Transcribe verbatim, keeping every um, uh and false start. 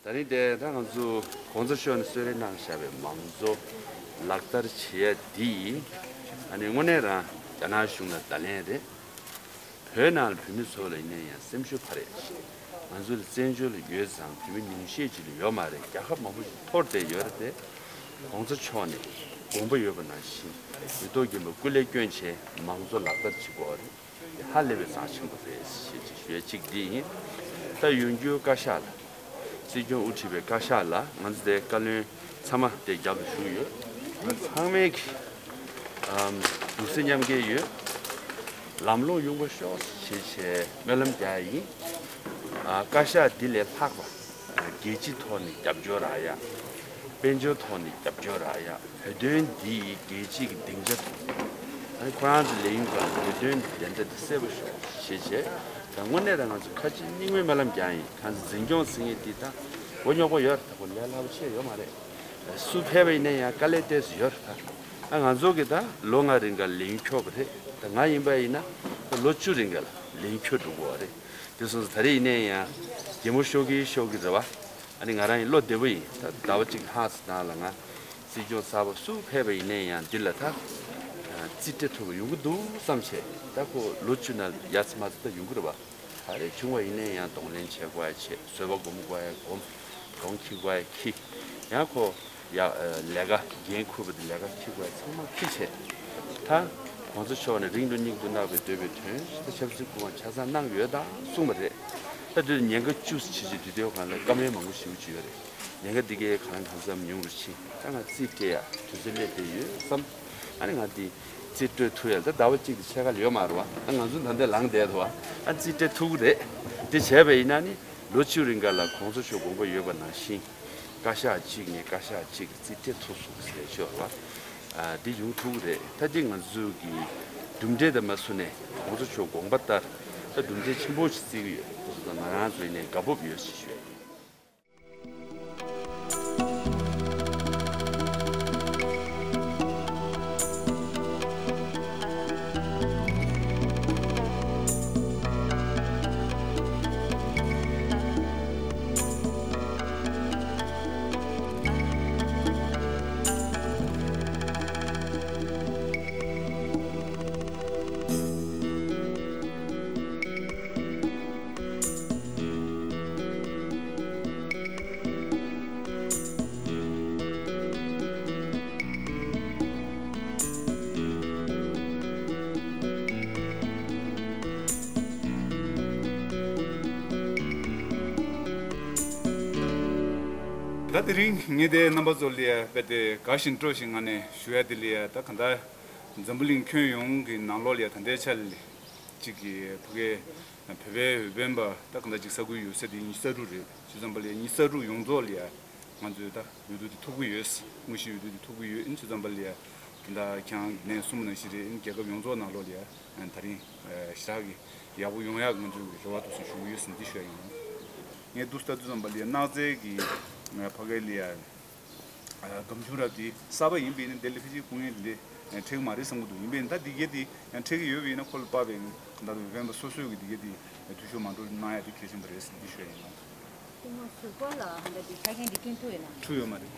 ད་རིང་དེ་ད་ང་ཚོ་གོང་ས་མཆོག་ནས་གསོལ་རས་གནང་བཞག་པའི་མང་གཙོ་ལག་བསྟར་བྱེད་ཡ་འདི་ཨ་ནི་དངོས་གནས་རང་རྒྱ་ནག་གཞུང་ལ་བརྡ་ལན་རེད། བོད་ནང་ལ་བོད་མི་ཚོ་ལ་ཡིན་ན་ཡང་སེམས་ཤུགས་འཕར་ཡ་ཞིག་ང་ཚོ་ལ་བཙན་བྱོལ་ལ་ཡོད་ཙང་བོད་མི་ཉུང་ཤས་ཅིག་ལ་ཡོད་མ་རེད། རྒྱལ་ཁབ་མང་པོ་ཞིག་འཐོར་བསྡད་ཡོད་རེད་དེ། གོང་ས་མཆོག་ནས་དགོངས་པ་ཡོད་པ་ནང་བཞིན་མི་ཐོག་རྒན་པ་སྐུ་ལས་བསྐྱོན་བྱས་མང་གཙོ་ལག་བསྟར་བྱེད་དགོས་པ་རེད། དེ་ཧ་ལས་པའི་བཟང་ཆེན་པོ་རེད་ཞེས་ཅིག་ཞུ་ཡ་གཅིག་འདི་ཡིན། ད་ཡོང་རྒྱུའི་བཀའ་ཤག་ལ། སྲིད་སྐྱོང་དབུ་ཁྲིད་པའི་བཀའ་ཤག་ལ་ང་ཚོ་དེ་བཀའ་བློན་ཚང་མ་དེ་རྒྱབ་ལ་བཞུགས་ཡོད། ང་ཚང་མས་ཀྱི་ཨམ་གདུང་སེམས་མཉམ་སྐྱེད་ཡོད། ལམ་ལྷོང་ཡོང་བ་ཤོག་ཞེས་བྱས་སྨོན་ལམ་རྒྱག་ཡ་ཡིན། ཨ་བཀའ་ཤག་འདི་ལས་ལྷག་པ་རྒྱལ་སྤྱིའི་ཐོག་ནས་རྒྱབ་སྐྱོར་རག་ཡ། དཔལ་འབྱོར་ཐོག་ནས་རྒྱབ་སྐྱོར་རག་ཡ། བོད་དོན་འདི་ཡི་རྒྱལ་སྤྱིའི་གི་སྡིངས་ཆ་དང་། ཨ་ནི་ཁོ་རང་ཚོ་ལས་ཡུན་གང་བོད་དོན་འདི་བདེན་མཐའ་འདི་གསལ་པོ་ཤོག་ཞེས་བྱས། ད་དངོས་གནས་ད་ང་ཚོ་ཁ་ཅིག་སྙིང་མའི་སྨོན་ལམ་རྒྱག་ཡིན། ཁ་ཚོ་འཛིན་སྐྱོང་ཟེར་མཁན་འདི་ད་མགོ་རྙོག་པོ་ཡོད་རེད། ད་ཁོ་ལས་སླ་པོ་ཆེ་ཡོད་མ་རེད། སུ་ཕེབས་པ་ཡིན་ན་ཡང་དཀའ་ལས་ཏོག་ཙམ་ཡོད་རེད་ད། ཨ་ང་ཚོ་གི་ད་ལོ་ལྔ་རིང་ག་ལས་ཡུན་འཁྱོལ་བ་རེད། ད་ང་ཡིན་པ་ཡིན་ན་ད་ལོ་བཅུ་རིང་ག་ལ་ལས་ཡུན་འཁྱོལ་འགྲོ་དགོས་པ་རེད། དེ་སོང་ཙང་ད་རེས་ཡིན་ན་ཡང་རྒན་མོ་ཤོག་གི་ཤོག་གི་རེད་བ། ཨ་ནི་ང་རང་ཡིན་བློ་བདེ་པོ་ཡིན། ད་ཟླ་བ་གཅིག་ལྷག་ཙམ་ནང་ལ་ང་སྲིད་སྐྱོང་གསར་པ་སུ་ཕེབས་པ་ཡིན་ན་ཡང་འདི་ལ་ད་རྩིས་སྤྲད་ཐུབ་པ་ཡོང་གི་འདུག་བསམ་བྱས། ད་ཁོ་ལོ་བཅུ་ནང་ཡར་ཙམ་མར་ཙམ་ད་ཡོང་གི་རེད་བ། ག་རེ་བྱུང་བ་ཡིན་ན་ཡང་གདོང་ལེན་བྱེད་དགོས་ཡ་བྱེད། བཟོད་པ་སྒོམ་དགོས་ཡ་སྒོམ། གདོང་འཁྱེར་དགོས་ཡ་འཁྱེར། ཡང་ཁོ་ཡ་ལས་ཀ་འགན་འཁུར་བ་དེ་ལས་ཀ་འཁྱེར་དགོས་ཡ་ཚང་མ་འཁྱེར་བྱས། ད་གོང་ས་མཆོག་ནས་རིང་དུ་སྙིང་དུ་བརྣག་པའི་འདོད་པའི་དོན་ད་ཆབ་སྲིད་སྐུ་དབང་ཆ་ཚང་གནང་ཡོད་ད་གསུངས་པ་རེད། ད་དུས་ཉེན་ཁ་བཅུ་ཙམ་ཕྱིན་ཅིག་དུས་དེའི་སྒང་ལ་བཀའ་མོལ་མང་པོ་ཞེ་པོ་ཅིག་ཡོད་རེད། ཉེན་ཁ་འདི་གའི་གང་གང་འཚམ་ཉུང་རུ་ཕྱིན། ད་ང་རྩིས་སྤྲད་ཡ་དུས་ཚོད་སླེབས་བསྡད་ཡོད་བསམ། ཨ་ནི་ང་འདི་རྩིས་སྤྲོད་ཐུབ་ཡ་ལ་ད་ཟླ་བ་གཅིག་དང་ཕྱེད་ཀ་ལ་ཡོད་མ་རེད་བ། ཨ་ང་ཚོ་ད་ལྟ་ལངས་བསྡད་འདུག་བ། ཨ་རྩིས་སྤྲད་ཐུབ་ཀྱི་རེད། དེ་བྱས་པ་ཡིན་ན་ནི་ལོ་བཅུ་རིང་ག་ལ་གོང་ས་མཆོག་དགོངས་པ་ཡོད་པ་ནང་བཞིན་བཀའ་ཤག་གཅིག་ནས་བཀའ་ཤག་གཅིག་རྩིས་སྤྲད་ཐུབ་སོང་ཟེར་ཤོད་བ། ཨ་འདི་ཡོང་ཐུབ་ཀྱི་རེད། ད་འདི་ང་ཚོ་གི་གྲུབ་འབྲས་དང་མ་བཟུང་ནས་གོང་ས་མཆོག་དགོངས་པ་ལྟར་ད་གྲུབ་འབྲས་ཆེན་པོ་ཞིག་བརྩི་གི་ཡོད། དེ་སོང་ཙང་ང་རང་ཚོ་ཡིན་ནའི་དགའ་སྤོབས་ཡོད་ཞེས་ཞུ་ཡ་ཡིན། ད་དེ་རིང་ངས་དེ་རྣམ་པ་ཚོ་ལ་ཡ་དཔེ་དེ་དགའ་བཞིན་སྤྲོ་བཞིན་ངང་ནས་ཞུ་ཡ་དེ་ལ་ཡ། ད་ག་ད་འཛམ་བུ་གླིང་ཁྱོན་ཡོངས་ཀྱི་ནང་ལོགས་ལ་ཡ་ད་ལྟའི་ཆ་ལ་གཅིག་གི་ཕ་གའི་བོད་པའི་འོས་འཕེན་པ་ད་ག་ད་གཅིག་ས་ཁུལ་ཡོད་ས་དེ་ཉི་ཤུ་རྩ་དྲུག་རེད། བྱས་ཙང་པ་ལ་ཡ་ཉི་ཤུ་རྩ་དྲུག་ཡོངས་རྫོགས་ལ་ཡ་ང་ཚོས་ད་འོས་བསྡུ་དེ་ཐོབ་ཀྱི་ཡོད། དངོས་གཞིའི་འོས་བསྡུ་དེ་ཐོབ་ཀྱི་ཡོད། བྱས་ཙང་པ་ལ་ཡ་ད་ལྟ་ཁྱེད་རང་ནས་གསུངས་པ་ནང་བཞིན་རེད། རྒྱལ་ཁབ་ཡོངས་རྫོགས་ནང་ལོགས་ལ་ཡ་དེ་རིང་ཞེ་དྲག་གི་ཡག་པོ་ཡོང་ཡག་ང་ཚོས་རེ་བ་འདུག་ཟེར་ཞུ་གི་ཡོད་ཟེར་འདི་ཞུ་ཡ་ཡིན། ངས་འདུག་ལྟ་དུས་ཙམ་པ་ལ་ཡ་གནག་རྫས་ཀྱི་ཕ་གི་ལ་ཡ་སྒམ་ཆུང་རབ་དེ་གསར་པ་ཡིན་པས་ན་དེ་ལ་ཕལ་ཆེར་སྐུ་ངལ་དེ་འདྲ་འཕྲད་ཀྱི་མ་རེད་བསམ་གྱི་འདུག་ཡིན་པས་ན་ད་འདི་གས་དེ་ཡང་འཕྲད་ཀྱི་ཡོད་པས་ན་ཁོ་ལ་དཔག་པའི་ད་ལྟ་འོས་འཕེན་པ་སོ་སོས་ཀྱི་འདི་གས་དེ་འཐུས་ཤོར་མ་འགྲོ་གནང་ཡ་དེ་གལ་ཆེན་པོ་རེད་ཟེར་འདི་ཞུ་ཡ་ཡིན། ལགས་སོ། གཏིང་མ་ཟུར་པ་ལ་ཧ་ད་དེ་ཆ་རྐྱེན་འདི་བསྐྲུན་ཐུབ་ཡོད་ན། ཐུབ་ཡོད་མ་རེད།